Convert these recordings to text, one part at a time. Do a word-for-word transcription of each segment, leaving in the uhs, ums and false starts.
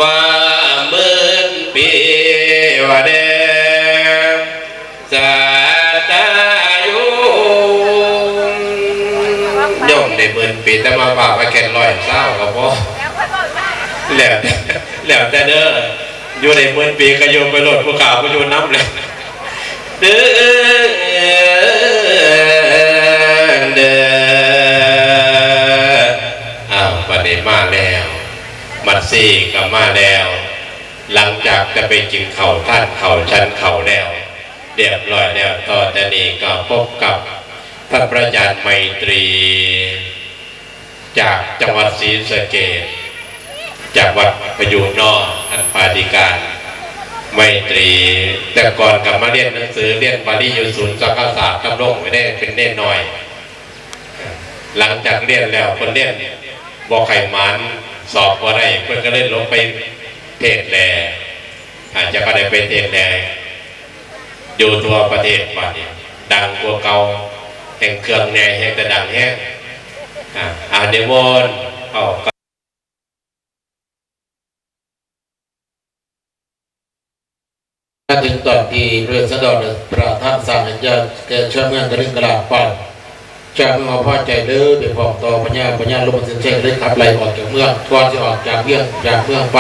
ว่าหมื่นปีว่าแด่สัตตายุ โยมได้หมื่นปี แต่มาฝากไว้แค่ร้อยเศร้าก็พอ แล้ว แล้วแต่เด้อ อยู่ได้หมื่นปีก็อยู่ไปโลด ผู้ข้าบ่อยู่นำเลย เด้อ เด้อ อ้าว บัดนี้มาแล้ว มัดซี่ก็มาแล้ว หลังจากจะไปกินข้าว ทานข้าว ฉันข้าวแล้ว เรียบร้อยแล้ว ต่อแต่นี้ก็พบกับท่านพระอาจารย์ไมตรี จากจังหวัดศรีสะเกษ จากวัดพยูนนอก อันปาธิการ ไมตรี แต่ก่อนก็มาเรียนหนังสือ เรียนบาลีอยู่ศูนย์สังฆศาสตร์ ดำรงไว้ได้เป็นเณรน้อย หลังจากเรียนแล้ว เพิ่นเรียนบ่ค่อยหมาน สอบบ่ได้ เพิ่นก็เลยลงไปเทศน์แหล่ อาจจะก็ได้ไปเทศน์แหล่ อยู่ทั่วประเทศบัดนี้ ดังกว่าเก่า แฮ่งเครื่องใหญ่ แฮ่งแต่ดังแฮง อ่า อ่า นิมนต์ เอา มาถึงตอนที่เรียนสะดอนประธานสั่งให้แก่ชาวเมืองกระดึงกระดาษไป ชาวเมืองเอาพอใจเด้อ ไปฟ้องต่อพญา พญาลงมาเซ็นเช็คเลยขับไล่ออกจากเมือง ก่อนสิออกจากเมือง จากเมืองไป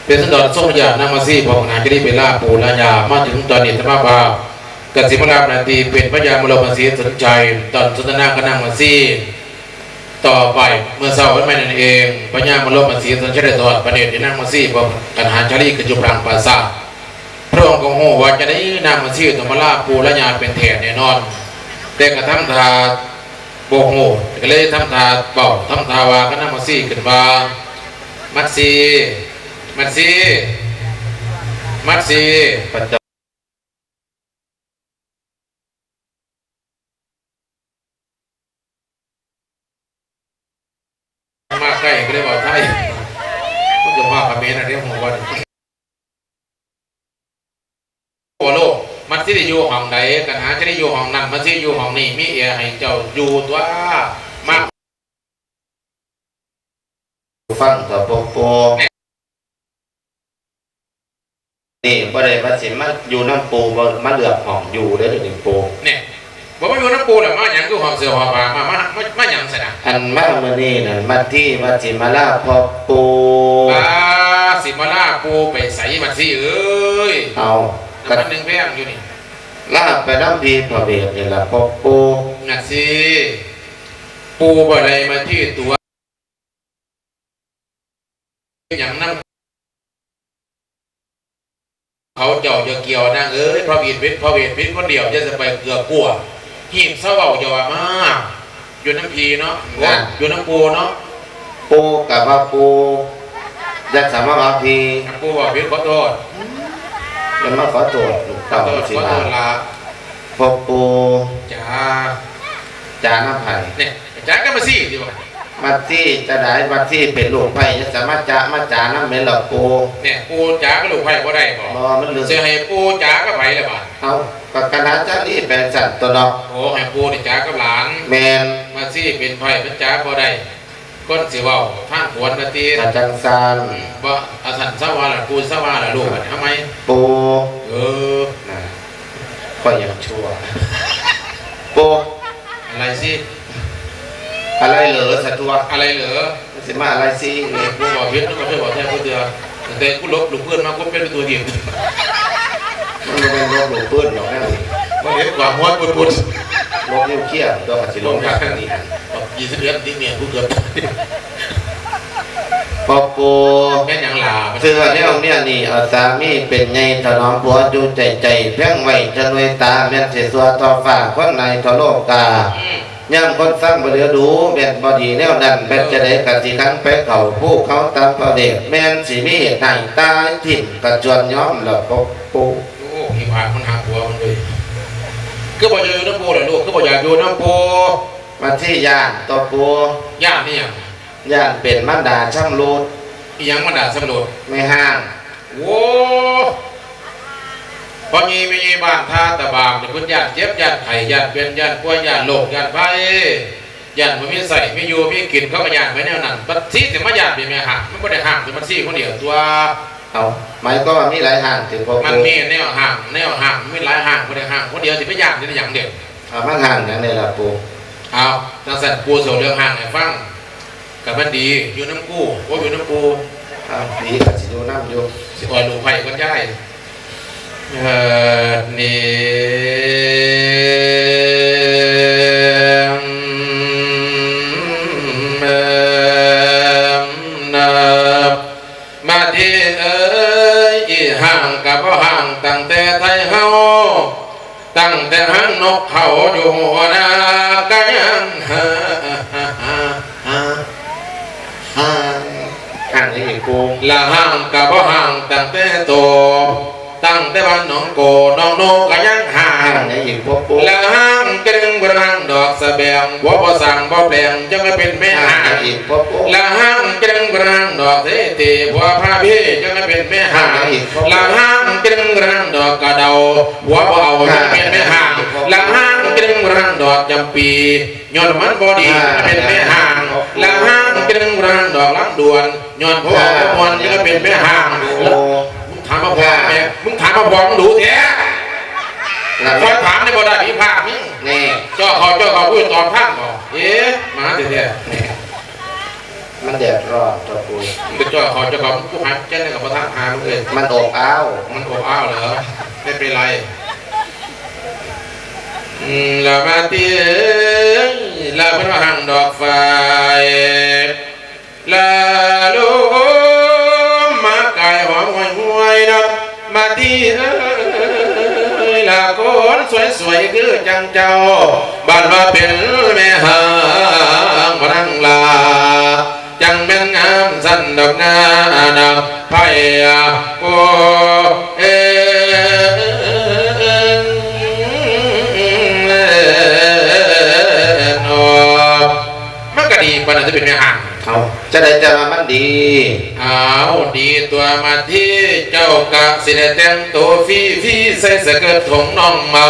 เป็นสะดอนทรงพญานางมาซี่ พร้อมคณะจะได้ไปลาปู่ลายา มาถึงตอนนี้ธรรมภาพกสิมาลาบนาทีเป็นพญามรมศรีสนชัย ตอนสนทนากับนางมาซี่ ต่อไปเมื่อเช้าวันใหม่นั่นเอง พญามรมศรีสนชัยได้ทอดพระเนตรที่นางมาซี่ พร้อมคณะชาลีขึ้นอยู่พลางปราสาท พระองค์ก็ฮู้ว่าจะได้นางมาซี่ต้องมาลาปู่ลายาเป็นแท้แน่นอน แต่กระทำท่าบ่ฮู้ ก็เลยทำท่าเว้า ทำท่าว่ากับนางมาซี่ขึ้นว่า มัดซี่ มัดซี่ มัดซี่ มาใกล้ก็เลยเว้าไทย มันก็ว่าเขมรน่ะเด้ ฮู้บ่นี่ โอ้โลก มันสิได้อยู่ห้องใด กันหาจะได้อยู่ห้องนั้น มันสิอยู่ห้องนี้ มีแอร์ให้เจ้าอยู่ตั๊ว มา ฟังเถาะ พวกปู่ นี่บ่ได้ว่าสิมาอยู่นำปู่ บ่มาเลือกห้องอยู่เด้อเดี๋ยวนี้ปู่ เนี่ย บ่มาอยู่นำปู่แล้ว มาหยังคือหอบเสื้อหอบผ้า มา มา มา มาหยังซั่นน่ะ อันมามื้อนี้นั่น มัดซี่ว่าสิมาลาพ่อปู่ อ่า สิมาลาปู่ไปไส มัดซี่เอ้ย เอา น้ำมันหนึ่งแพงอยู่นี่ ลาไปนำพี่พระเวทนี่ล่ะพ่อปู่ มัดซี่ ปู่บ่ได้มาที่ตัว หยังนำ เขาเจ้าอย่าเกี่ยวนางเอ้ย พระเวทเป็น พระเวทเป็นคนเดียว อย่าจะไปเกือกกลัว หีบเศร้าเว้าอย่าว่ามา อยู่นำพี่เนาะ นั่น อยู่นำปู่เนาะ ปู่กะว่าปู่ อย่าสามารถว่าพี่ ปู่ว่าผิดขอโทษ อย่ามาขอโทษลูก ขอ เต้า โทษ สิ ขอ ว่า โทษละ พ่อปู่ จ๋า จ๋านำไผ เนี่ย จ๋าก็มาสิ สิว่า มัดซี่จะได้ มัดซี่เป็นลูกไผ จะสามารถจะมาจ๋านำแม่นล่ะปู่ เนี่ย ปู่จ๋ากับลูกไผบ่ได้บ่ บ่ มันเรื่อง สิให้ปู่จ๋ากับไผล่ะบาด เอ้า ก็คณะเจ้านี่เป็นสัตว์ตัวเนาะ โอ้ ให้ปู่นี่จ๋ากับหลาน แม่น มัดซี่เป็นไผมันจ๋าบ่ได้ คนสิเว้าทางขวนน่ะติ กะจังซั่น บ่ อาสันสะว่าล่ะ ปู่สะว่าล่ะ ลูกบัดนี้ทำไม ปู่ เออ น่ะ ข้อยยังชั่ว ปู่ อะไรสิ อะไรเหรอ สะทวะ อะไรเหรอ สิมาอะไรสิ กูบอกผิด มันก็เคยบอกแท้กูเตือน แต่กูลบหลู่เพื่อนมา กูเป็นตัวเดียว มันบ่แม่นลบหลู่เพื่อนดอกนะ มันเห็นความฮ้อนปุดๆ ลบนิวเคลียร์ ตัวกะสิลงพักนี่ บอกยี่สิบเอ็ด นี่เมียกูเกือบ พ่อปู่ แม่นหยังล่ะ เสื้อแนวเนี้ยนี่ เอาสามีเป็นใหญ่ ถนอมผัวอยู่ใจใจ แพงไว้จะหน่วยตา แม่นสิสัวต่อฟ้า คนในทั่วโลกา อืม ย่ำคนฟังบ่เหลียวดู แม่นบ่ดีแนวนั้น แม่นจะได้กะสิขันไปเข้าภูเขาตามพระเดช แม่นสิมีเหตุให้ตายถิ่มกะจวนยอมแล้วพ่อปู่ โอ้ มีพระมันหาผัวมันเลย คือบ่อยากอยู่นำปู่ล่ะลูก คือบ่อยากอยู่นำปู่ มาที่ย่านตัวปู่ ย่านนี่หยัง ย่านเป็นมารดาชำรุด อีหยังมารดาชำรุด แม่ฮ้าง โอ้ พ่อใหญ่แม่ใหญ่บ้านท่าตะบางนี่เพิ่นย้านเจ็บย้านไข้ย้านเป็นย้านป่วยย้านโรคย้านภัย ย่านบ่มีใช้ มีอยู่มีกิน เขาก็ย้านไปแนวนั้น บัดทีสิมาย้านเป็นแม่ฮ้าง มันบ่ได้ฮ้างแต่บัดทีคนเดียวตั๊ว เอ้า หมายความว่ามีหลายฮ้างติพ่อปู่ มันมีแนวฮ้าง แนวฮ้าง มีหลายฮ้าง บ่ได้ฮ้างคนเดียว สิไปย้านได้หยังเด้อ เอา มันฮ้างหยังแน่ล่ะปู่ เอา จั่งซั้นปู่สิเว้าเรื่องฮ้างให้ฟัง ก็มันดี อยู่นำกู โอ้ อยู่นำกู เอา ดีก็สิอยู่นำอยู่ สิอ่อยลูกไผก่อนยาย เอ่อ นี่ มาทีเอ้ย อีฮ้างก็บ่ฮ้างตั้งแต่ไทเฮา ตั้งแต่ฮ้างนกเขาอยู่หัวหน้าก็ยังฮ้าง ฮ้าง ฮ้าง ฮ้าง ฮ้างอีกปู่ ละฮ้างก็บ่ฮ้างตั้งแต่โต ตั้งแต่บ้านหนองโก หนองโนก็ยังฮ้าง ฮ้างอีกพ่อปู่ ละฮ้างกระดึงกระฮ้างดอกสะแบง หัวบ่สร้างบ่แปลง จั่งมาเป็นแม่ฮ้าง ฮ้างอีกพ่อปู่ ละฮ้างกระดึงกระฮ้างดอกเสตี หัวพระพี่ จั่งมาเป็นแม่ฮ้าง ฮ้างอีกพ่อปู่ ละฮ้างกระดึงกระฮ้างดอกกระเดา หัวบ่เอา จั่งมาเป็นแม่ฮ้าง ฮ้างอีกพ่อปู่ ละฮ้างกระดึงกระฮ้างดอกจำปี ย้อนมันบ่ดี อ่า เป็นแม่ฮ้าง ละฮ้างกระดึงกระฮ้างดอกลำดวน ย้อนพ่อ อ่า บ่ม่วน จั่งมาเป็นแม่ฮ้าง โอ้ มึงถามมาพ่อ อ่า แม่ มึงถามมาพ่อมึงดูแท้ นั่นแหละ คอยถามได้บ่ได้พิพากษ์มึง นี่ เจ้าเขา เจ้าเขาพูดตอบท่านบ่ เอ๊ะ มาแท้ๆ นี่ มันแดดร้อนตัวปู่ มึงก็เจ้าเขา เจ้าเขา กูหายใจในกับประธานหามึงเลย มันอบอ้าว มันอบอ้าวเหรอ ไม่เป็นไร อืม ละมาทีเอ้ย ละเพิ่นว่าฮ้างดอกฝาย ละลมมาไก่หอมหวยหวยดอก มาทีเอ้ย ละคนสวยๆ คือจั่งเจ้า บัดว่าเป็นแม่ฮ้างพนังลา จั่งแม่นงามสันดอกนานะ ไผ โอ้ เอ นอ มันก็ดีปานนั้นจะเป็นแม่ฮ้าง เอา จะได้แต่ว่ามันดี อ้าว ดีตั๊ว มาทีเจ้ากะสิได้แต่งตัวฟรีๆ ใส่สะเกิร์ตของน้องมา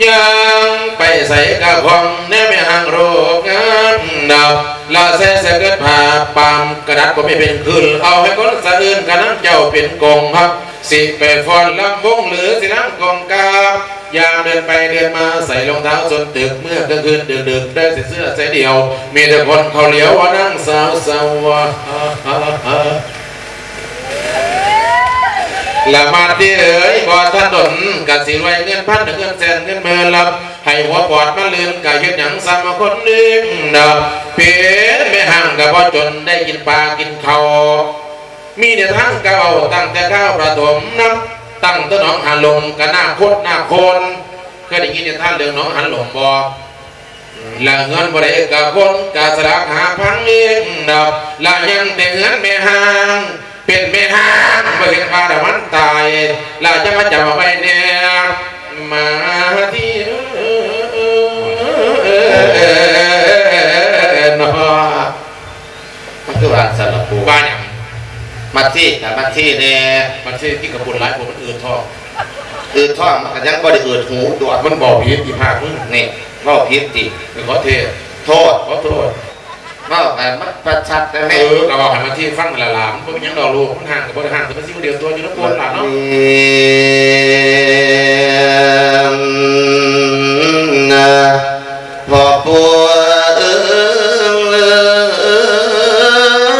ย่างไปใสกะของแน่แม่ฮ้างรูปงามดอก ละใส่สะเกิร์ตผ้าปามกระดาษก็ไม่เป็นคืน เอาให้คนสะอื่นกะนำเจ้าเป็นกองฮัก สิไปฟ้อนลำวงหรือสิลำกองกาบ ยามเดินไปเดินมาใส่รองเท้าส้นตึก เมื่อกลางคืนดึกๆ ได้ใส่เสื้อใส่เดี่ยว มีแต่คนเขาเหลียวว่านางสาวสาว ละมาทีเอ้ย บ่ทันดน กะสิรวยเงินพันเงินแสนเงินหมื่นละ ให้หัวปอดมาลื่น กะเฮ็ดหยังซ้ำคนอื่นนะ เป็นแม่ฮ้างกะบ่จน ได้กินปลากินข้าว มีนิทานกะเว้าตั้งแต่คาวประถมนะ ตั้งแต่หนองหาลมกะนาคตนาคน เคยได้ยินนิทานเรื่องหนองหาลมบ่ ละเฮือนบ่ได้กะคนกะสลักหาพังเองดอก ละยังแต่เฮือนแม่ฮ้าง เป็นแม่ฮ้างบ่เห็นว่าละมันตาย ละจะมาจำเอาไว้แน่ มาทีเนาะ มันคือว่าซั่นล่ะปู่ ว่าหยัง มาที แต่มาทีแน่ มาทีที่กระปุนหลาย พวกมันอืดท้อง อืดท้องมันก็ยังบ่ได้อืดหูตั๊ว มันบอกผิดอีภาคมึง นี่ เว้าผิดติ ไปขอเทศ โทษ ขอโทษ เว้าไปมันประชัดแต่แม่ เออ ก็บอกให้มาทีฟังละหลาน มันเป็นหยังดอกลูก มันห่างกับบ่ได้ห่าง แต่มันสิ่งเดียวตัวอยู่นำคนหลานเนาะ นะ พ่อปู่เอ้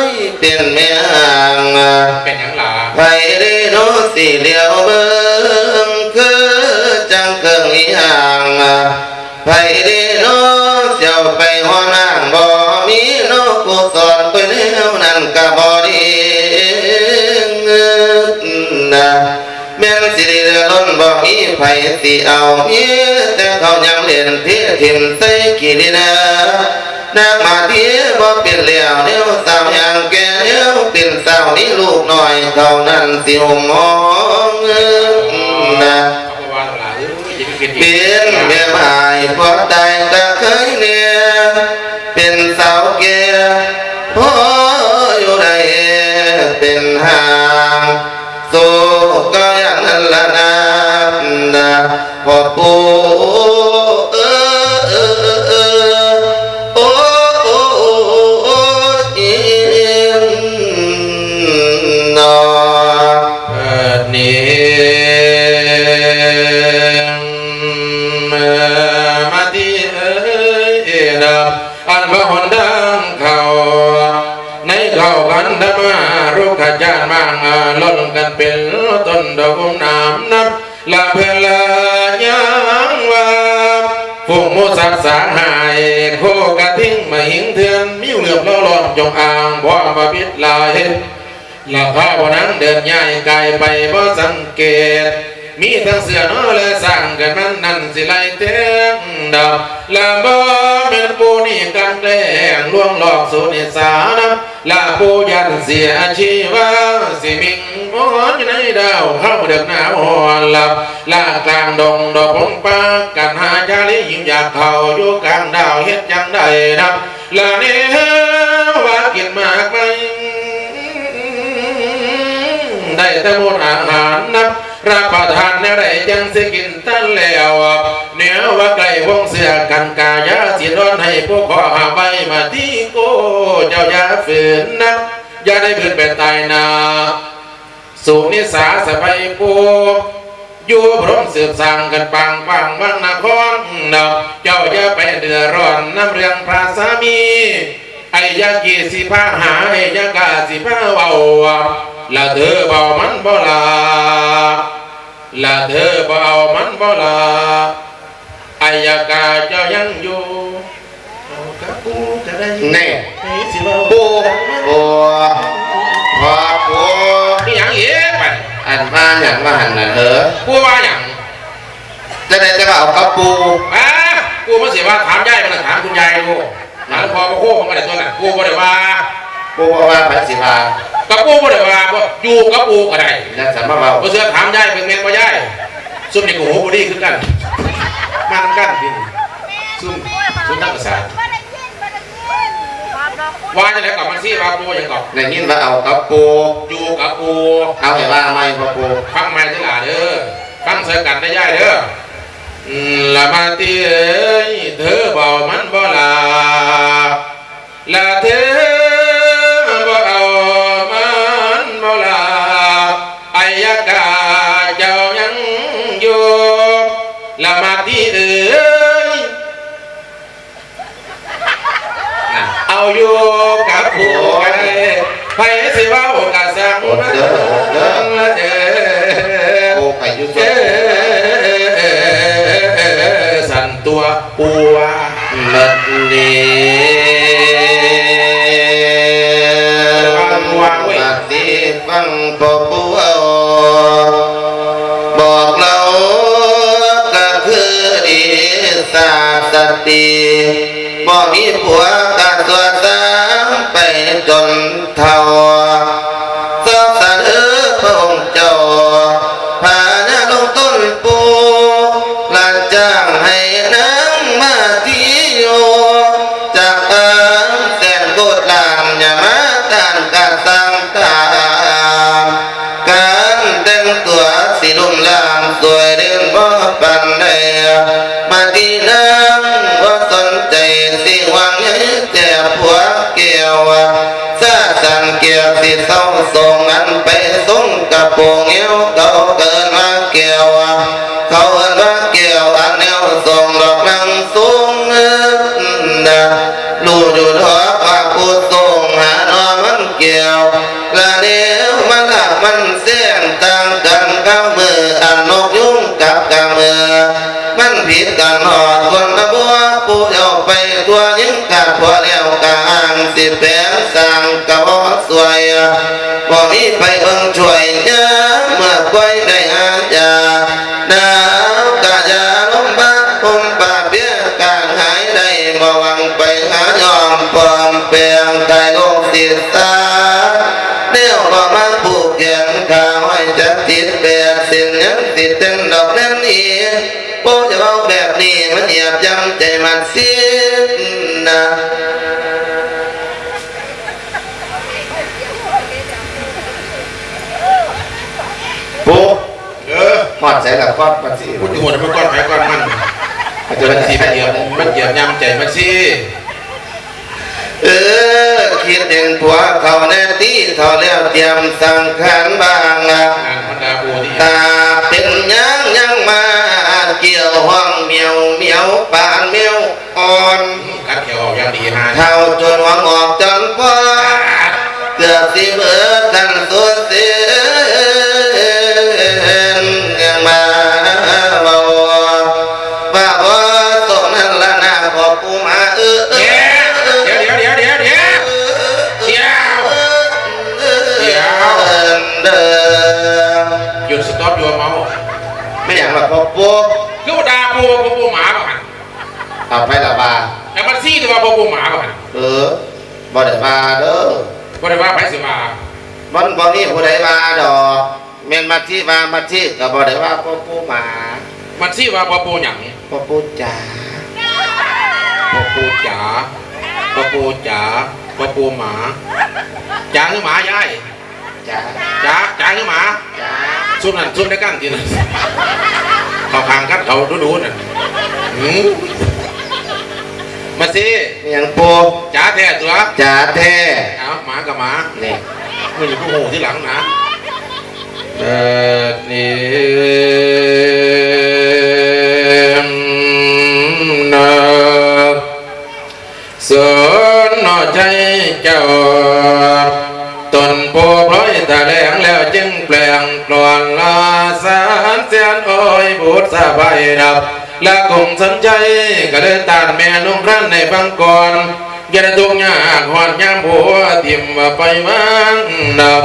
ย เป็นแม่ฮ้าง เป็นหยังหลา ไผเด้เนาะสิเหลียวเบิ่ง คือจั่งเครื่องอีหยัง ไผเด้เนาะเสี่ยวไปฮอดฮ้าง บ่มีเนาะผู้สอน ไปแนวนั้นกะบ่ดี นะ แม่นสิได้เดือดร้อนบ่มีไผสิเอา มีแต่เขายำเล่นเทถิ่มใส่ขี้ดิน นางมาทีบ่เป็นแล้ว แนวสาวอย่างแก่ แนวเป็นสาวมีลูกน้อย เท่านั้นสิห่มห้องนะ เป็นแม่หมายพอตายก็เคยเนี่ย เป็นสาวแก่ พออยู่ได้เป็นห่าง โตก็อย่างนั้นละนะ พ่อปู่เออเออเออเออโอ้ ขจานมางอาลนกันเป็นต้นดอกอุ้มน้ำนับ ละเพื่อนละยังว่า ฝูงหมู่สัตว์สาหาย โคกระทิงมาหิงเถื่อน มีเหลือบล้อล้อมจงอาง บ่มาพิษหลาย ละข้าวนังเดินย้ายกายไปบ่สังเกต มีทั้งเสือน้อยและสร้างกันมันนั่นสิไล่แทงดับ ละบ่แม่นผู้นี้กันแกล้งลวงหลอกสู่นิสานะ ละผู้ยันเสียชีวา สิมิงมอนอยู่ในดาวเข้าเดือกหนาวหอนหลับ ละกลางดงดอกพงปากันหาจารีหิวอยากเข้าอยู่กลางดาวเฮ็ดจังใดนับ ละเนว่ากินมากไหม ได้แต่หมดอาหารนับ รับประทานแนวใดจังสิกินตันแล้ว แนวว่าไกลวงเสือกันกายาสินอนให้ผู้ขอหาใบมาที่โก เจ้าอย่าฝืนนัก อย่าได้บืนไปตายหนา สุนิสาสบายปู อยู่พร้อมสืบสร้างกันปางปางวังนครเนาะ เจ้าอย่าไปเดือดร้อนน้ำเรื่องพระสามี ไอ้ยากีสิพาหา ไอ้ยากาสิพาเว้า ละเธอเบามันบ่ลา ละเธอเบามันบ่ลา ไอ้ยากาเจ้ายังอยู่ เอากับปู่ก็ได้ แน่ ไปสิเว้า ปู่ ปู่ พ่อปู่ มีหยังอีกบัดนี้ อันว่าหยังว่าหั่นน่ะเหรอ ปู่ว่าหยัง จะได้จะว่าเอากับปู่ อ่า ปู่มันสิว่าถามยายมันน่ะถามคุณยายดู ถามพ่อพระโคมันก็ได้ตัวนั้น ปู่บ่ได้ว่า ปู่บ่ว่าไผสิว่า กับปู่บ่ได้ว่า บ่ อยู่กับปู่ก็ได้ นั่นสามารถเว้า บ่เชื่อถามยายเบิ่งแม่นบ่ยาย ซุมนี่ก็หูบ่ดีคือกัน มากันพี่ ซุม ซุมนักศึกษา ว่าจังได๋ก็มันสิว่าปู่หยังก็ ได้ยินว่าเอากับปู่ อยู่กับปู่ เอาให้ว่าใหม่พ่อปู่ ฟังใหม่เด้อหล่าเด้อ ฟังใส่กันได้ยายเด้อ อืม ละมาติเอ้ย เธอเบามันบ่ลา ละเธอบ่เอามันบ่ลา ไอ้ยากาเจ้ายังอยู่ ละมาติเอ้ย เอาอยู่กับผู้ใด ไผสิเว้ากะซัง อดเด้อ อดเด้อ เออ โอ้ ไปอยู่ เออ สั่นตัวปัว บัดนี้ วางวางไว้ บัดนี้ฟังพ่อปู่เว้า บอกเล่าก็คือดีสาสติ บ่มีผัวกะสัวสางไปจนเฒ่า สาสะเด้อพระองค์เจ้า พญาลงต้นปู ละจ้างให้นางมาที่อยู่ จากอันแสนโกดล้าน อย่ามาต้านกะสร้างตาม การแต่งตัวสิลุ่มล่าม สวยเด่นบ่ปานใด มาที่นางบ่สนใจ สิหวังให้แต่ผัวแก้ว สาสันแก้วสิเศร้าโศก อันไปทรงกระโปรงเอว เขาเอิ้นว่าแก้ว เขาเอิ้นว่าแก้ว อันแนวทรงดอกนางทรงเอิ้นนะ รู้อยู่ดอกว่าผู้ทรงหาหน่อมันแก้ว ละแนวมันละมันแสงต่างกันกับมื้ออันนกยุงกับกะมื้อ มันผิดกันฮอดคนละบัว ผู้เจ้าไปทั่วยิงกาดผัวแล้วกะอ้างสิแปลงสร้างกะบ่สวย บ่มีไผเบิ่งช่วยยามเมื่อป่วยได้หายา หนาวกะยาลมพัดห่มผ้าเปียกกางหายได้ บ่หวังไปหาย้อมปลอมแปลง ตายโลกสิสา แนวบ่มาผูกแขนขาห้อยจักติดแปดเส้น ยังสิเป็นดอกแน่นอีก โอ้ จะเว้าแบบนี้มันเหยียบย่ำใจมันสิ้นนะ ปุ๊บ เออ ฮอดใสล่ะ ก้อนปัดสิ กูจะหัวมันก้อนไผก้อนมัน อาจจะมันสิมันเหยียบ มันเหยียบย่ำใจมันสิ เออ คิดเห็นผัวเขาแน่ตี้ เขาแล้วเตรียมสังขารบางละ งานบรรดาผู้ที่ ตาเป็นหยังยังมาเกี่ยวห้องเหมียวเหมียวปานแมวอ่อน กัดแขวออกอย่างดีฮะ เท่าจนหัวงอกจนพอ เกือบสิเบิดกัน Stop your mouth. แม่นหยังล่ะพ่อปู่ คือบ่ด่าปู่ว่าพ่อปู่หมาบ่หั่น เอาไผล่ะว่า แต่มันซี้แต่ว่าพ่อปู่หมาบ่หั่น เออ บ่ได้ว่าเด้อ บ่ได้ว่า ไผสิว่า มันบ่มีผู้ใดว่าดอก แม่นมัทธิว่ามัทธิก็บ่ได้ว่าพ่อปู่หมา มัทธิว่าพ่อปู่หยัง พ่อปู่จ๋า พ่อปู่จ๋า พ่อปู่จ๋า พ่อปู่หมา จ๋าคือหมายาย จ๋า จ๋า จ๋าคือหมา จ๋า ซุมนั่นซุมในกันทีนั้น เขาข้างกันเขาดูๆนั่น หืม มาสิ มีหยังปู่ จ๋าแท้ตัว จ๋าแท้ เอาหมากับหมา นี่ มึงอย่าไปโหที่หลังนะ เออ นี่ นะ สนใจเจ้า ตนผู้พลอยแถลงแล้วจึงแปลงกลอนลาสารเสียนโอ้ยบุตรสะใภ้ดับ และคงสนใจก็เลยต้านแม่นุ่งครั้นในฟังก่อน อย่าได้ทุกข์ยากหอดยามผัวถิ่มว่าไปวางดับ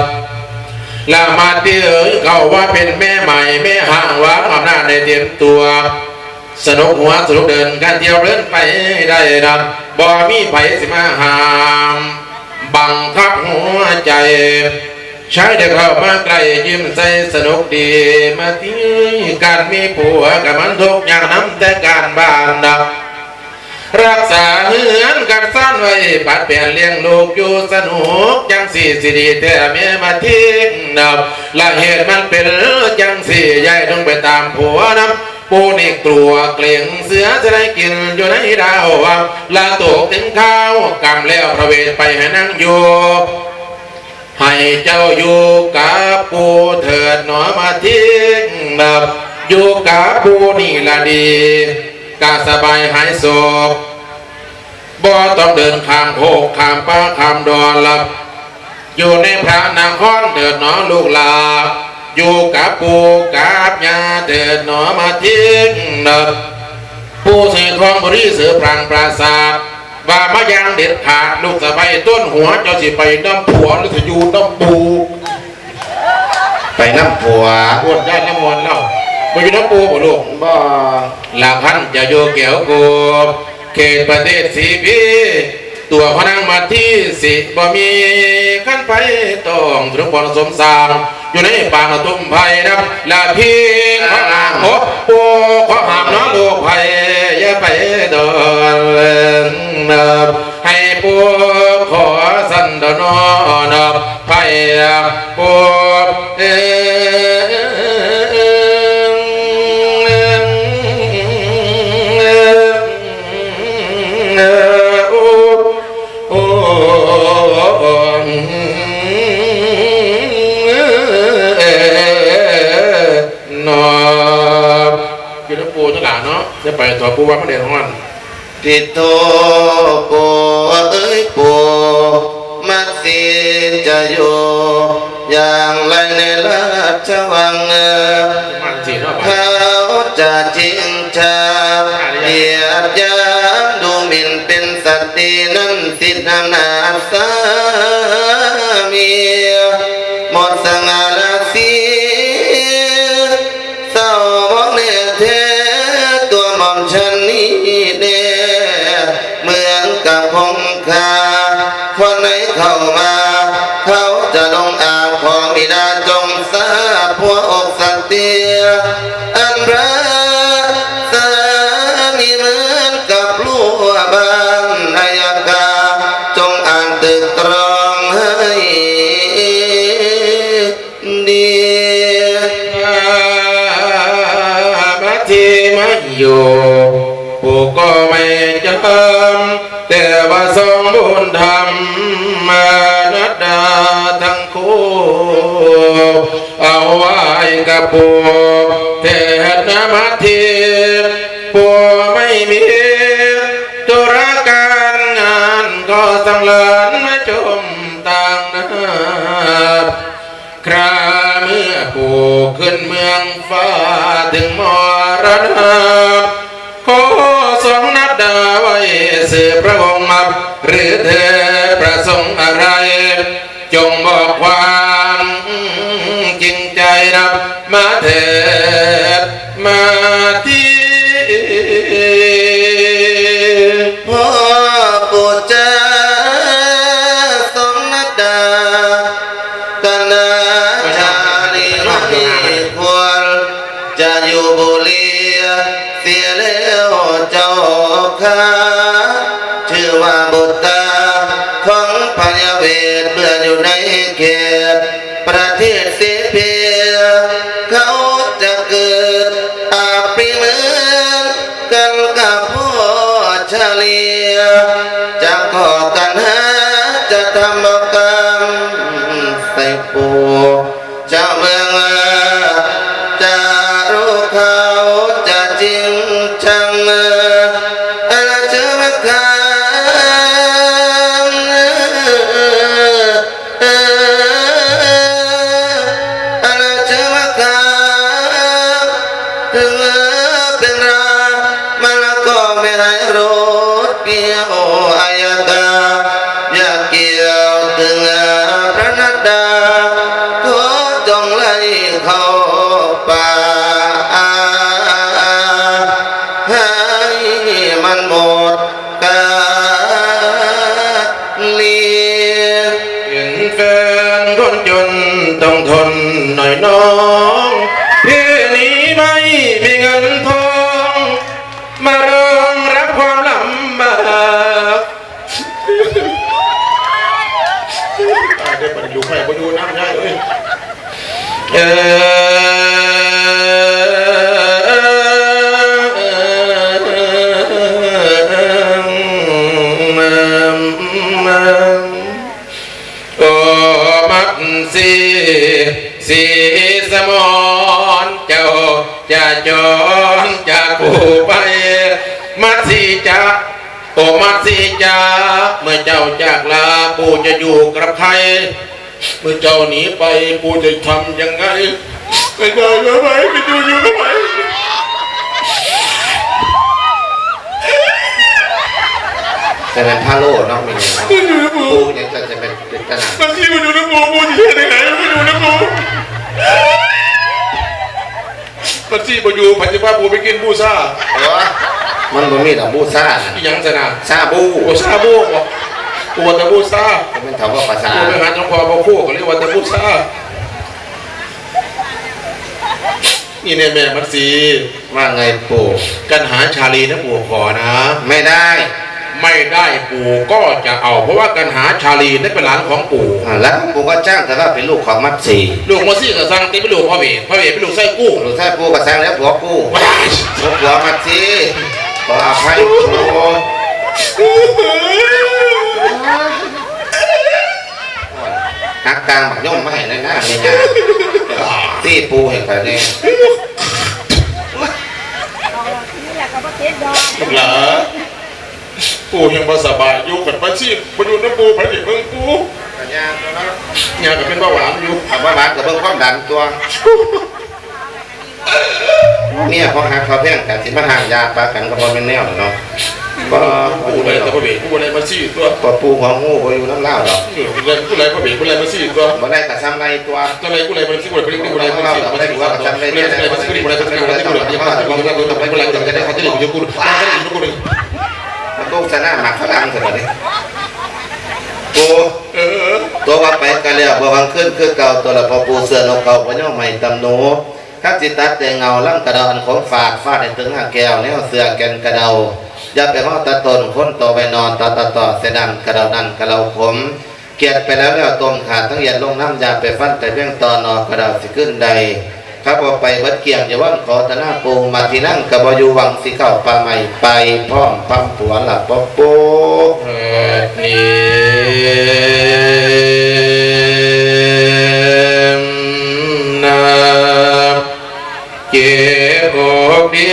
และมาที่เอ๋ยเขาว่าเป็นแม่ใหม่แม่ห่างวางอำนาจในเต็มตัว สนุกหัวสนุกเดินกันเที่ยวเดินไปได้ดับ บ่มีไผสิมาห้าม บังคับหัวใจ ชายเด็กเข้ามาใกล้ยิ้มใส่สนุกดี มาที่การมีผัวกับมันทุกอย่างน้ำแต่การบ้านดับ รักษาเฮือนกันซ่อนไว้ ปัดเปลี่ยนเลี้ยงลูกอยู่สนุกจังสี่สิดีแท้แม่มาทิ้งดับ และเหตุมันเป็นจังสี่ยายต้องไปตามผัวนับ ผู้นี่กลัวเกรงเสือจะได้กินอยู่ในดาววัง และตกถึงข้าวกำแล้วพระเวทไปให้นั่งอยู่ ให้เจ้าอยู่กับปู่เถิดหนอมาทิ้งดับ อยู่กับปู่นี่ละดี กะสบายหายโศก บ่ต้องเดินข้ามโคกข้ามป่าข้ามดอนละ อยู่ในพระนครเถิดหนอลูกหลา อยู่กับปู่กับย่าเถิดหนอมาทิ้งดับ ปู่เสกคองบุรีเสือพรางปราสาท ว่ามาอย่างเด็ดขาดลูกสะใภ้ต้นหัวเจ้าสิไปนำผัวหรือสิอยู่นำปู่ ไปนำผัว อ้วนได้น้ำมนต์แล้ว บ่อยู่นำปู่บ่ลูก บ่ ละพันจะอยู่แก้วกู เขตประเทศสีพี ตัวพระนางมาที่สิบ่มีคันไปต้องถึงบอนสมสร้าง อยู่ในปางตุ้มไผ่นะ และพี่ขอห้าม โอ้ ปู่ขอห้ามน้องลูกไผ่อย่าไปดอนนะ ให้ปู่ขอสั่นดอนนอนะ ไผ่ปู่เอ้ย โอ้ นอ อยู่นำปู่นั่นล่ะเนาะ จะไปต่อปู่ว่ามันแดดฮ้อน ติโทปู่เอ้ยปู่ มัทธิจะอยู่อย่างไรในราชวังเอ่ย มันสิเนาะ เขาจะจริงจังเหยียดหยามดูหมิ่นเป็นสตรีนั้นสิทธิ์นานาสามี หมดสง่าราศี เศร้าบ่แน่แท้ตัวหม่อมฉันนี้แน่ เหมือนกับคงคา คนไหนเข้ามา เขาจะลงอาบของบิดาจงทราบหัวอกสตรีอันพระสามีเหมือนกับรั้วบ้านอายกา จงอ่านตึกตรองให้ ดี มาที่มาอยู่ ปู่ก็ไม่จำ แต่ว่าทรงบุญธรรมมานัดดาทั้งคู่ เอาไว้กับปู่เทศนามาที่ปู่ไม่มี ธุระการงานก็สั่งหลานมาชมต่างหน้า คราเมื่อปู่ขึ้นเมืองฟ้าถึงมรณะ ขอทรงนัดดาไว้สืบพระวงศ์มา หรือเธอประสงค์อะไร จงบอกความจริงใจนะ มาเถิดมาที พ่อปู่เจ้าทรงนัดดา กันนาชาลีไม่ควร จะอยู่บุรีเสียแล้วเจ้าข้า ชื่อว่าบุตรของพญาเวท เมื่ออยู่ในเขตประเทศสีเพีย เขาจะเกิดอาปีเหมือนกันกับพ่อชาลี จะก่อกันหาจะทำกรรมใส่ปู่ เจ้าเมืองจะรู้เขาจะจริงจัง อาจจะมาค้าง อาจจะมาค้าง ถึงเป็นรา มันก็ไม่ให้รถเกี่ยวอายกา อย่าเกี่ยวถึงพระนัดดา ขอจงไล่เข้าป่า ให้มันหมดกาลี เป็นแฟนคนจนต้องทนหน่อยน้อง พี่นี้ไม่มีเงินทอง มารองรับความลำบาก ตายได้ปะอยู่ไฟบ่อยู่น้ำยายเอ้ย เออ โอมัตสี สีสมร เจ้าจะจรจากปู่ไป มัตสีจะ โอมัตสีจะ เมื่อเจ้าจากลา ปู่จะอยู่กับใคร เมื่อเจ้าหนีไป ปู่จะทำยังไง ไปเดินกับใคร ไปอยู่อยู่กับใคร แต่เป็นพระโลดเนาะ มีเนาะ ปู่ยังจะ จะเป็น เป็นตลาด มันที่มันอยู่นะปู่ ปู่จะเฮ็ดจั่งใดมันอยู่นะปู่ มันที่บ่อยู่ ไผสิพาปู่ไปกินบูชา เออ มันบ่มีดอกบูชา อีหยังซะนะ ชาบู โอ้ ชาบูบ่ ปู่ว่าแต่บูชา มันถามว่าภาษา ปู่ไปหาหลวงพ่อพระครูก็เรียกว่าแต่บูชา นี่เนี่ยแม่มันสี ว่าไงปู่ กันหาชาลีนะปู่ขอนะ ไม่ได้ ไม่ได้ปู่ก็จะเอา เพราะว่ากันหาชาลีนั่นเป็นหลานของปู่ อ่า แล้วปู่ก็จ้างแต่ว่าเป็นลูกของมัตสี ลูกมัตสีก็สร้างติเป็นลูกพระเวท พระเวทเป็นลูกไส้กู้ ลูกไส้ปู่ก็สร้างแล้วผัวกู้ ว้าย ผัวผัวมัตสี ขออภัยปู่ หักกลางบักย่อมมาให้ในหน้าเมีย ตี้ปูให้ข่อยแน่ เหรอ ปู่ยังบ่สบายอยู่ กันไปสิบ่อยู่นำปู่ ไปสิเบิ่งปู่ ยาก็เป็นเบาหวานอยู่ เอาเบาหวานก็เบิ่งความดันตัว เมียของหักเขาแพงกัน สิมาห้างยาปากันก็บ่แม่นแนวเนาะ ก็ ผู้ใดแต่พระเวทผู้ใดมาซี่ตัว ก็ปู่ของงูบ่อยู่นำลาวดอก เออผู้ใดผู้ใดพระเวทผู้ใดมาซี่ตัว บ่ได้ก็ซ้ำไรตัว ตัวใดผู้ใดมาซี่ผู้ใดผู้ใดมาซี่ตัว ผู้ใดผู้ใดมาซี่ผู้ใดผู้ใดมาซี่ผู้ใดผู้ใดมาซี่ผู้ใดผู้ใดมาซี่ผู้ใดผู้ใดมาซี่ผู้ใดผู้ใดมาซี่ผู้ใดผู้ใดมาซี่ผู้ใดผู้ใดมาซี่ผู้ใด มันก็ชนะหมากฝรั่งซะบัดนี้ ปู่ เออ ตัวว่าไปกันแล้ว บ่หวังคืนคือเก่า ตัวละพ่อปู่เสื้อนกเขาบ่ยอมให้ตำหนู คันสิตัดแต่เงาลำกระเดาอันขมฝาด ฟาดให้ถึงหางแก้ว แนวเสื้อแก่นกระเดา อย่าไปฮอดตะต้น คนโตไปนอน ตอตอตอเสยน้ำกระเดานั่นกระเดาขม เกลียดไปแล้วแล้วต้มขาดทั้งเย็นลงน้ำ อย่าไปฟันแต่เพียงตอนนอกระเดาสิขึ้นใด ครับ เอาไปเบิดเกลี้ยง อย่าหวังขอตะหน้าปูมาที่นั่ง กะบ่อยู่หวังสิเข้าป่าใหม่ไปพร้อมพำผัวละปอปู เถิดนี้นา เจ็บอกเด้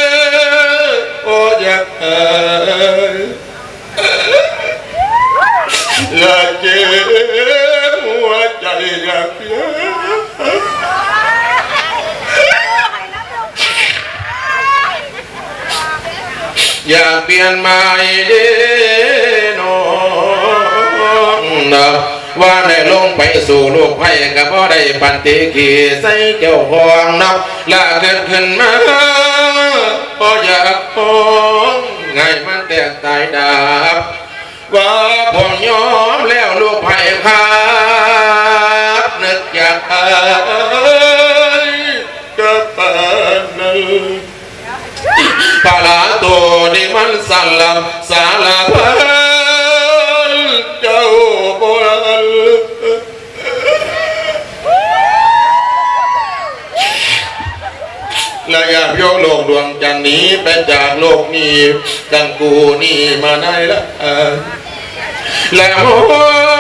อ โอ้ยากเอ้ย อยากเจ็บหัวใจอยากเปลี่ยน อยากเปลี่ยนใหม่เด้น้องนะ ว่าได้ลงไปสู่โลกไพร่ก็บ่ได้ปันติขีใส่เจ้าของนับ ละเกิดขึ้นมาบ่อยากฟ้องให้มันแตกตายดับ ว่าพองยอมแล้วลูกไพร่ครับ นึกอยากอายกับปานนั้น ปลาโตนี่มันสลับสารพันเจ้าบ่ทัน และอยากยกโลกดวงจันทร์หนีไปจากโลกนี้ กันกูนี่มาในละ และมอ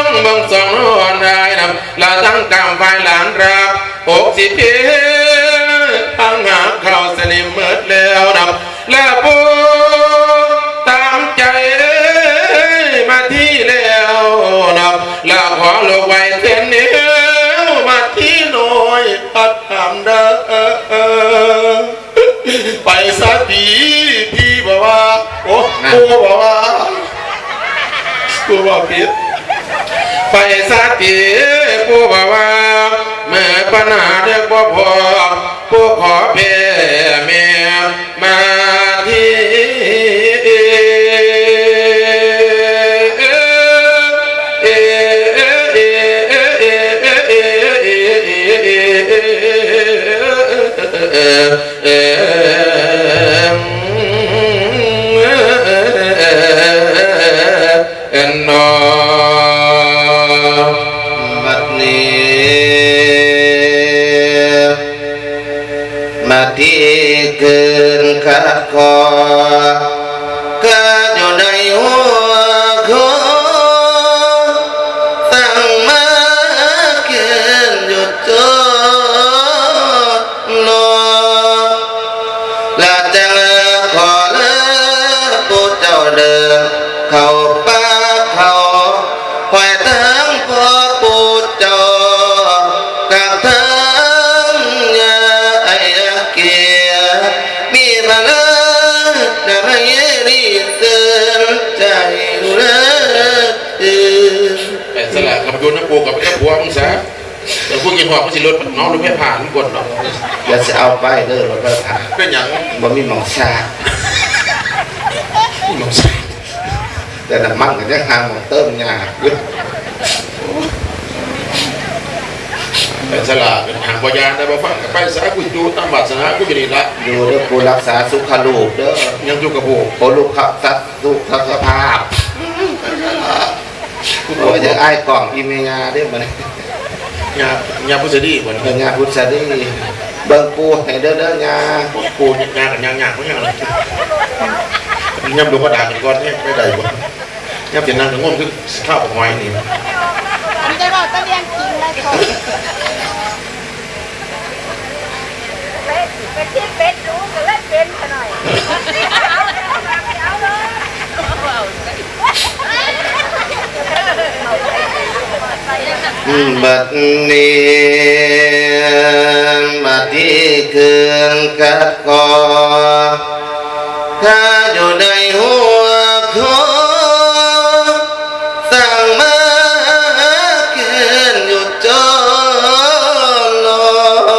งเบิ่งสองนอนได้นำ และทั้งกำฝ่ายหลานรับ อกสิเพียงทั้งหาข้าวสนิมหมดแล้วนำ และปูตามใจมาที่แล้วนำ และขอลูกไว้เส้นเดียวมาที่น้อยพัดทำเด้อ ไปซะทีพี่บอกว่า โอ้ นะ ปู่บอกว่า ปู่บอกผิด ไปซะทีปู่บอกว่า เมื่อปัญหาเด็กบ่พอ ปู่ขอแผ่แม่มาที เออ เอนนอ บัดนี้ มาที่คืนขัดคอ ก็อยู่ในหัวคอ สั่งมาเขียนอยู่จนนอ และจังขอลาผู้เจ้าเดินเข้าป่าเขา คอยทางพ่อปู่เจ้า กับทางยาไอ้เกีย มีพระนามให้ดีเตือนใจเลิศตื่น แต่สละกับโยนน้ำปูกับเจ้าผัวมึงซะ แต่พวกกินหอกมันสิลดน้องลดแพ้ผ่านก่อนเนาะ อย่าสิเอาไปเด้อ รถไฟฟ้า เป็นหยัง บ่มีหม่องซาก มีหม่องซาก แต่น้ำมันก็ยังหาหม่องเติมยากอยู่ แต่สละเป็นทางบ่ยานได้บ่ฟังก็ไปซะ กูอยู่ตามวาสนากูอยู่นี่ละ อยู่เด้อ กูรักษาสุขลูกเด้อ ยังอยู่กับกู โอ้ ลูกครับ สัตว์สุขภาพ กู โอ้ย จะอ้ายกล่องอีเมียเด้อบัดนี้ ยา ยาพุทธดีบ่ เออ ยาพุทธดี เบิ่งปู่ให้เด้อ เด้อยา ปู่ยากับยา ยาบ่ยังเลย ยามหลวงพ่อด่าเป็นก้อนเนี่ย ไม่ได้บ่ ยามเป็นนางก็ง่วงคือข้าวกับหอยนี่ อันนี้ได้บอกก็เรียนจริงเลยค่ะ ไปที่เป็ดรู้ก็เล่นเป็นขนาด บัดนี้ บัดที่คืนกัดกอ ถ้าอยู่ในหัวคอ สั่งมาเขียนอยู่จอนอ เอ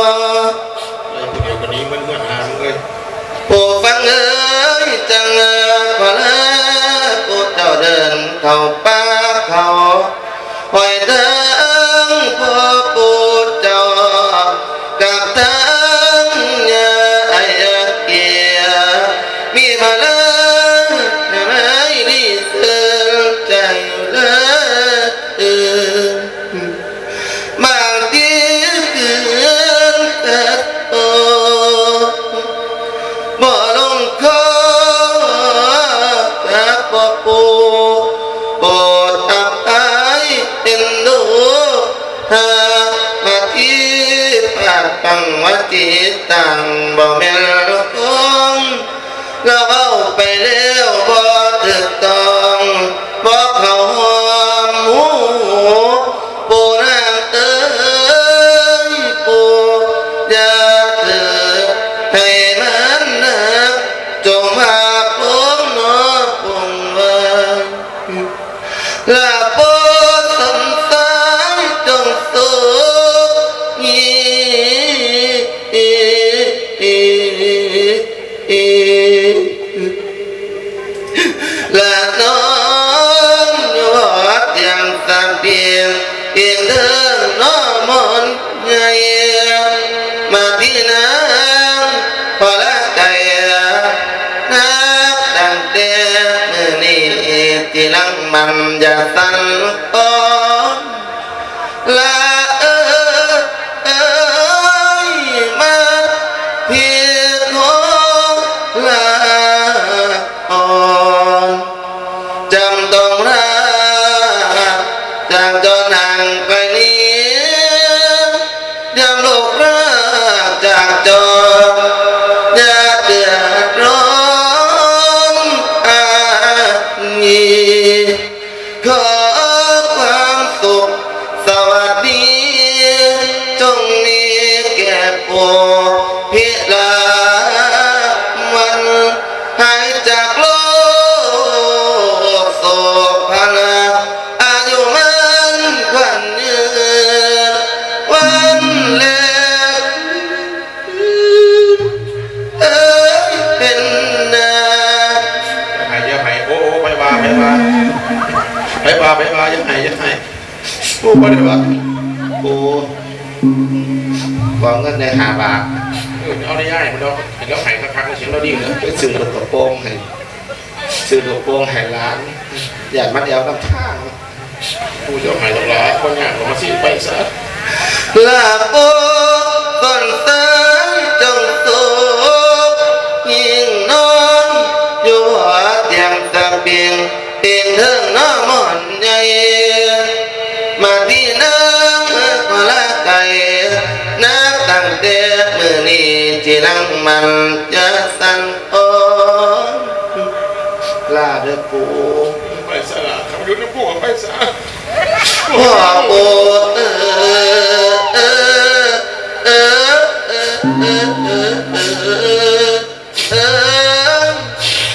อ ผู้เดียวกันนี้มันเหมือนหามึงเลย ผู้ฟังเอ๋ย จังขอลาผู้เจ้าเดินเข้าป่าเขา คอยทางพ่อปู่เจ้า กับทางยาไอ้เกีย มีพลังอะไรดีเตือนใจเลิศ บางทีเกินตัดโต บ่ลงคอกับพ่อปู่ โปรดอับอายเอ็นดู หากมาที่ปากปังวาจีตังบ่แม่นของ เราเอาไปแล้วบ่ถูกต้อง บ่เข้าหอมหู ปู่นางเอ๋ย ปู่อย่าถือให้มันหนัก จงมาปลงหนอปลงไว้ และโปรดสนสา เพียงเพียงเถิงน้อมนต์ใหญ่ มาที่นางขอลาไกล นับตั้งแต่มื้อนี้ ที่หลังมันอย่าสั่นคลอน ลาเอ้ย มาพี่ขอลาก่อน จำต้องลาจากจอหนังไปนี้ ยามลูกลาจากจอ อย่าเดือดร้อนอันนี้ ขอความสุขสวัสดี จงมีแก่ผู้พิลาวัน หายจากโรคโศกพลา อายุมั่นขวัญยืน วันแลกเอ้ยเป็นนา อย่าให้ อย่าให้ โอ้ โอ้ ไปว่า ไปว่า ไปว่า ไปว่า อย่าให้ อย่าให้ โอ้ บ่ได้ว่า โอ้ ขอเงินได้ห้าบาท เออ เอาได้ย้ายมันดอก ให้เราให้คักๆ เสียงเราดีเลย ไปซื้อลูกกระโปรงให้ ซื้อลูกโป่งให้หลาน ย่านมันแอวน้ำทาง ผู้เจ้าให้ลูกหลาน คนยากก็มาสิไปซะ ลาโปต้นสายจงสุก ยิ่งนอนอยู่หัวเตียงตะปิง เตียงเทิงนอนหมอนใหญ่ มาที่นางพระไก่ นับตั้งแต่มื้อนี้ ที่หลังมันจะสั่น โอ้ ลาเด้อปู่ ไปซะล่ะ เขาอยู่ในพวกไปซะ พ่อปู่เออ เออ เออ เออ เออ เออ เออ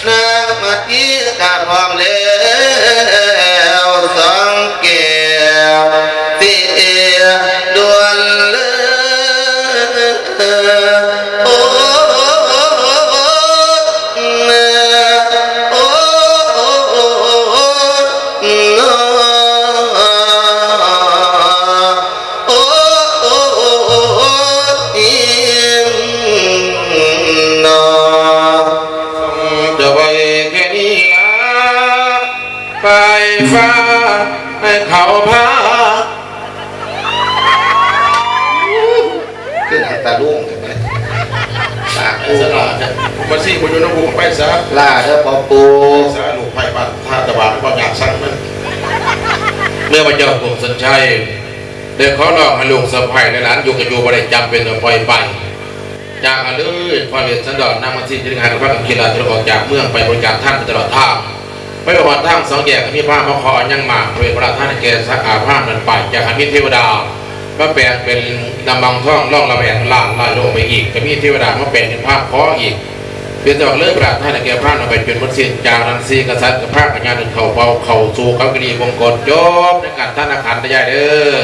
น้ำมาที่กะพร้อมแล้ว สองแก้ว สิเอด่วนเลย โอ้ โอ้ โอ้ โอ้ โอ้ โอ้ โอ้ โอ้ โอ้ โอ้ โอ้ โอ้ โอ้ อินนอ จะไว้แค่นี้ละ ไปฟ้าให้เขาพา คือหนังตาลุ่งกันไหม ตา ไอ้ คู่ สลาดเนี่ย มันสิบ่อยู่นำกูไปซะ ล่าเด้อพ่อปู่ สาลูกไผ่บ้านท่าตะวันก็อยากสั่งมัน เมื่อพระเจ้ากรุงสันชัย ได้ขอร้องให้ลูกสะใภ้และหลานอยู่กับอยู่บ่ได้จำเป็นต้องปล่อยไป จากกันเลย พระเวสสันดรนางมัทสี จึงหากันพากันขี่ลาดออกจากเมืองไปบริจาคทานไปตลอดทาง ไปฮอดทางสองแยก ก็มีพระมาขอเอาหยังมาเพื่อพระทานแก่สักอาพรามนั้นไป จากนั้นมีเทวดามาแปลงเป็นน้ำมังทองรองรับแห่งล้านล้านโลกไปอีก ก็มีเทวดามาแปลงเป็นพระขออีก เพียงแต่ว่าเลิกพระทานแก่พระนั้นไปจนหมดสิ้น จากนั้นสี่กษัตริย์กับพระกัญญาเดินเข้าเฝ้าเข้าสู่เขากรีบงกฎ จบในการทานอาหารได้ยายเด้อ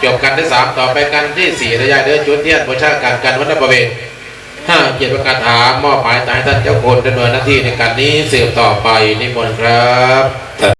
จบกันที่สาม ต่อไปกันที่สี่นะยายเด้อ จุดเทียนบูชากัน กันวันพระเวท ห้า เจ็ด ประกาศถาม มอบหมายตายท่านเจ้าคุณดำเนินหน้าที่ในการนี้สืบต่อไป นิมนต์ครับ